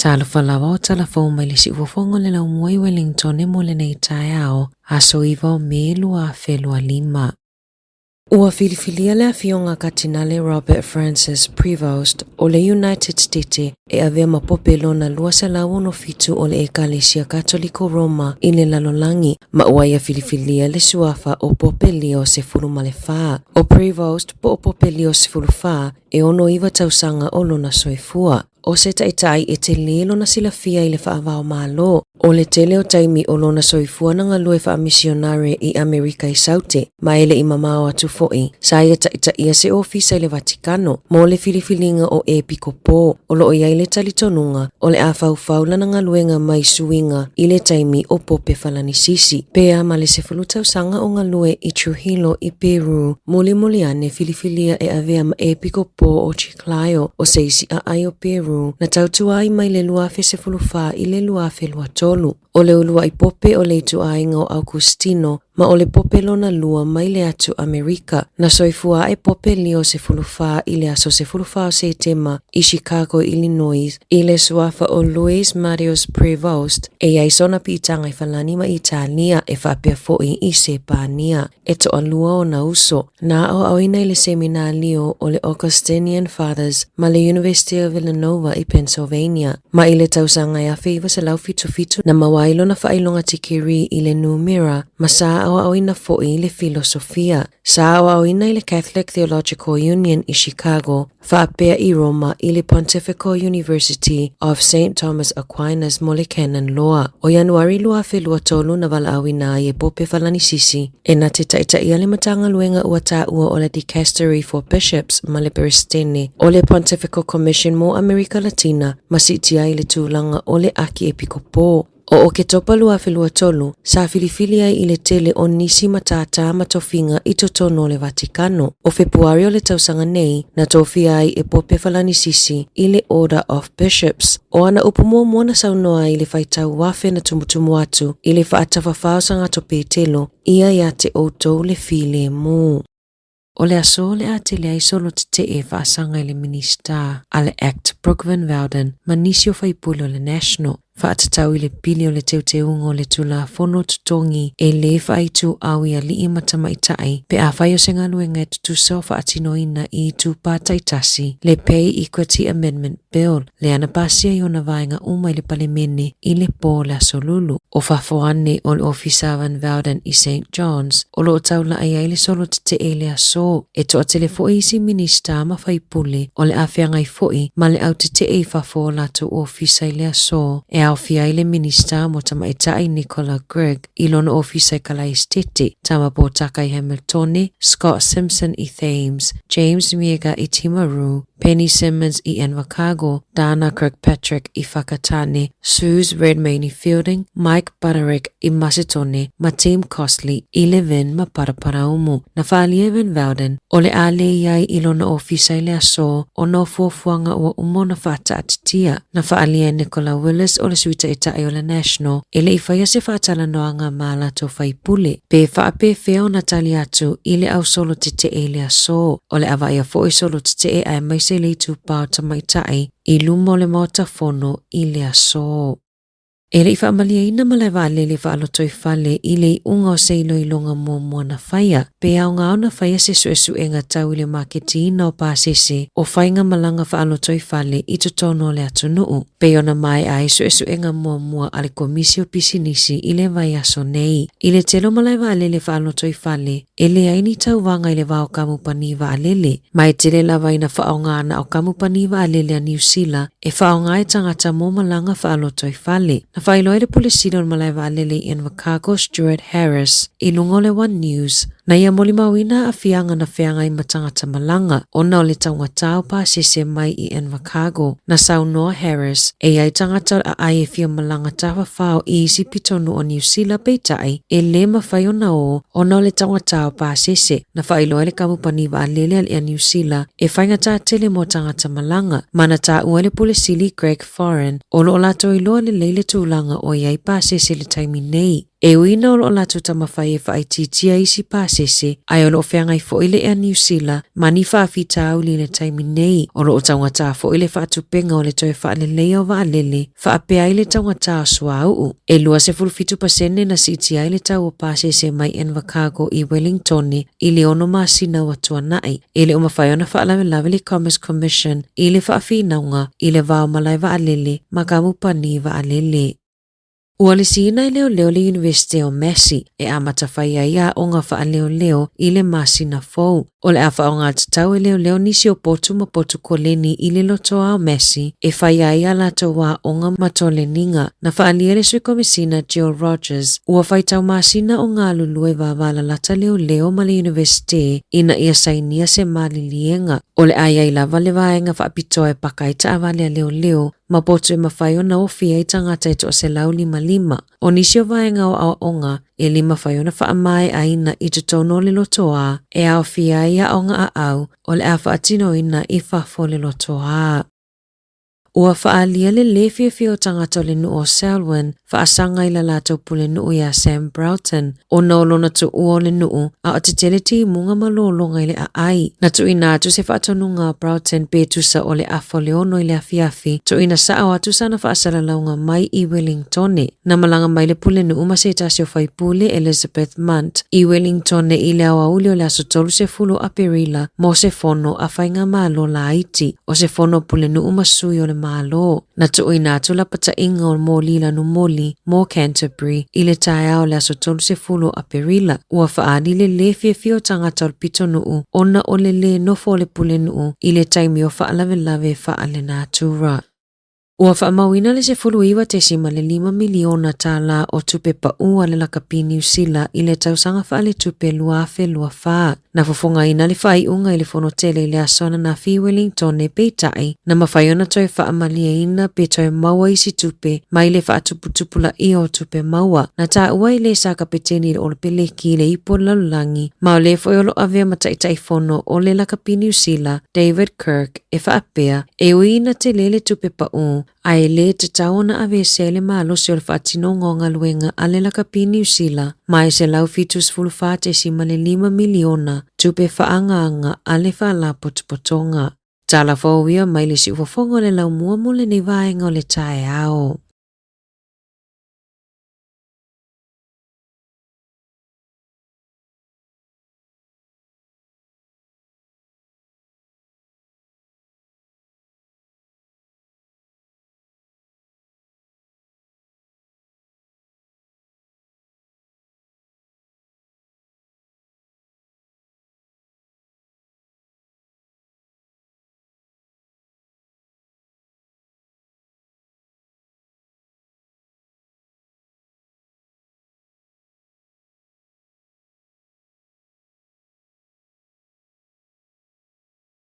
Talofa lava o tala fou mai le siufofoga o le laumua i Wellington mo lenei taeao, aso 9 o Me 2025. Ua filifilia le Afioga Katinale Robert Francis Prevost o le United Stete e avea ma Pope lona 267 o le Ekalesia Katoliko Roma i le lalolagi, ma ua ia filifilia le suafa o Pope Leo XIV. O Prevost po o Pope Leo XIV e 69 tausaga o lona soifua. O se taitai e tele lona silafia i le faavao Malo. O le tele o taimi o lona soifua na galue faamisionare i Amerika i Saute, ma e le i mamao atu foi, sa ia taitaia se ofisa i le Vatikano mo le filifiliga o Epikopo. O lo o i ai le talitonuga o le a faufau lana galuega mai suiga i le taimi o Pope Falanisisi. Pea ma le 10 tausaga o galue i Trujillo i Peru, mulimuli ane filifilia e avea ma Epikopo o Chiclayo o se isi aai o Peru, na tautua ai mai le 2014 i le 2023. O le uluai pope o le ituaiga o Augustino ma o le pope lona lua mai le atu Amerika. Na soifua ae Pope Leo XIV i le aso 14 o Setema i Chicago, Illinois, i le suafa o Luis Marius Prevost, e i ai sona piitaga i Falani ma Italia e faapea foi i Sepania. E toalua ona uso, na aoaoina i le Seminalio o le Augustinian Fathers ma le University of Villanova i Pennsylvania. Ma i le tausaga e 1977 na maua ai lona faailoga tikeri i le numera ma sa aoaoina foi i le filosofia. Sa aoaoina i le Catholic Theological Union i Chicago, faapea i Roma i le Pontifical University of St. Thomas Aquinas mo le Canon Law. O Ianuari 2023 na valaauina ai e Pope Falanisisi e na te taitaia le Matagaluega ua taua o le Dicastery for Bishops ma le Peresetene o le Pontifical Commission mo Amerika Latina ma siitia ai le tulaga o le Akiepikopo. O Oketopa 2023, sa filifili ai i le tele o nisi matātā ma tofiga i totonu o le Vatikano. O Fepuari o le tausaga nei, na tofia ai e Pope Falanisisi i le Order of Bishops. O ana upu muamua na saunoa ai i le faitau afe na tumutumu atu i le faatafafao Sagato Petelo, Ia ia te outou le filemu. O le aso o le a tele ai solo tetee e faasaga i le Minisita a le Act Brooke Van Velden ma nisi o faipule o le National, faatatau i le pili o le teuteuga o le Tulafono Totogi e lē faaituau i alii ma tamaitai pe afai o se galuega e tutusa o faatinoina i itupa taitasi, le Pay Equity Amendment Bill, lea na pasia i ona vaega uma i le Palemene i le pō o le Aso Lulu. O fafo ane o le Ofisa Van Velden i St Johns, o lo o taulai ai le solo tetee i le aso. E toatele foi isi Minisita ma faipule o le a feagai foi ma le au tetee i fafo o latou ofisa i le aso, e aofia ai le Minisita mo Tamaitai Nicola Grigg i lona ofisa i Kalaesetete, Tama Potaka i Hamiltone, Scott Simpson i Thames, James Miega i Timaru, Penny Simmons i Invercargill, Dana Kirkpatrick i Whakatane, Suze Redmayne i Feilding, Mike Butterick i Masetone ma Tim Costley i Levin ma Paraparaumu. Na faaalia e Van Velden, o le a le i ai i lona ofisa i le aso ona o fuafuaga ua uma ona faataatitia. Na faaalia e Nicola Willis o le Sui Taitai o le National e le i faia se faatalanoaga ma a latou faipule pe faapefea ona tali atu i le au solo tetee i le aso. O le a vaaia foi solo tetee aemaise le itupa o tamaitai i luma o le Maota Fono i le aso. E le i faamalieina malae vaalele faalotoifale i le iuga o se iloiloga muamua na faia, pe aoga ona faia se suesuega tau i le maketiina o pasese o faiga malaga faalotoifale i totonu o le atunuu, pei ona maea ai suesuega muamua a le Komisi o Pisinisi i le vaiaso nei. I le tele o malae vaalele faalotoifale, e leai ni tauvaga i le va o kamupani vaalele, ma e tele lava ina faaaoga na o kamupani vaalele a Niu Sila e faaaoga e tagata mo malaga faalotoifale. Na faailoa ai le Pule Sili o le Malae Vaalele i Invercargill Stuart Harris i luga o le One News, na ia molimauina aafiaga na feagai ma tagata malaga ona o le taugata o pasese mai i Invercargill. Na saunoa Harris, e i ai tagata o le aai e fia malaga tafafao i isi pitonu o Niu Sila peitai e lē mafai ona ō ona o le taugata o pasese. Na faailoa ai le kamupani vaalele a le Air Niu Sila e faigata tele mo tagata malaga, ma na taua e le Pule Sili Greg Foran, o lo o latou iloa lelei le tulaga o i ai pasese i le taimi nei. E ui ina o lo o latou taumafai e faaitiitia isi pasese, ae o lo o feagai foi le Air Niu Sila ma ni faafitauli i le taimi nei. O lo o taugata foi le faatupenga o le toe faaleleia o vaalele, faapea ai le taugata o suauu. E 27 pasene na siitia ai le tau o pasese mai Invercargill i Wellingtone i le ono masina ua tuanai. E le o mafai ona faalavelave le Commerce Commission i le faafinauga i le va o malae vaalele ma kamupani vaalele. Ua lisiina e leoleo le Iunivesite o Massey e amata fai ai aoga faaleoleo i le masina fou. O le a faaaoga tatau e leoleo nisi o potu ma potu koleni i le lotoa o Massey e fai ai a latou aoga ma toleniga. Na faaalia le Sui Komesina Jill Rogers ua faitau masina o galulue vavalalata leoleo ma le Iunivesite ina ia sainia se maliliega. O le a i ai lava le vaega faapitoa e paka ai taavale a leoleo ma potu e mafai ona ofi ai tagata e 155. O nisi o vaega o aoaoga e le mafai ona faamaeaina i totonu o le lotoa e aofia ai aoga aau o le a faatinoina i fafo o le lotoa. Ua faaalia le lē fiafia o tagata o le nuu o Selwyn faasaga i la latou pulenuu iā Sam Broughton ona o lona tuua o le nuu a o tetele timuga ma lologa i le aai. Na tuuina atu se faatonuga a Broughton pe tusa o le afa o le ono i le afiafi, tuuina sao atu sana faasalalauga mai i Wellingtone. Na malaga mai le pulenuu ma se tasi o faipule, Elizabeth Munt, i Wellingtone i le aoauli o le aso 30 o Aperila mo se fono a faigamalo laiti, o se fono a pulenuu ma sui o le Malo. Na tuuina atu lapataiga o moli lanumoli mo Canterbury i le taeao o le aso 30 o Aperila. Ua faaali le lē fiafia o tagata o le pitonuu ona o le lē nofo o le pulenuu i le taimi o faalavelave faalenatura. Ua faamauina le $19.5 miliona tālā o tupe pa'ū a le Lakapi Niu Sila i le tausaga faaletupe 2024. Na fofogaina le faaiuga i le fono tele i le aso ananafi i Wellingtone, peitai, na mafai ona toe faamalieina pe toe maua isi tupe mai le faatuputupulaia o tupe maua. Na taua e le sa kapeteni i le Olopeleki i le Ipu o le Lalolagi, ma o le foi o lo o avea ma Taitaifono o le Lakapi Niu Sila, David Kirk, e faapea, e ui ina tele le tupe pa'ū, a e lē tatau ona aveesea i le malosi o le faatinoga o galuega a le Lakapi Niu Sila ma e $174.5 miliona tupe faaagaaga a le Faalapotopotoga. Tala fou ia mai le siufofoga o le laumua mo lenei vaega o le taeao.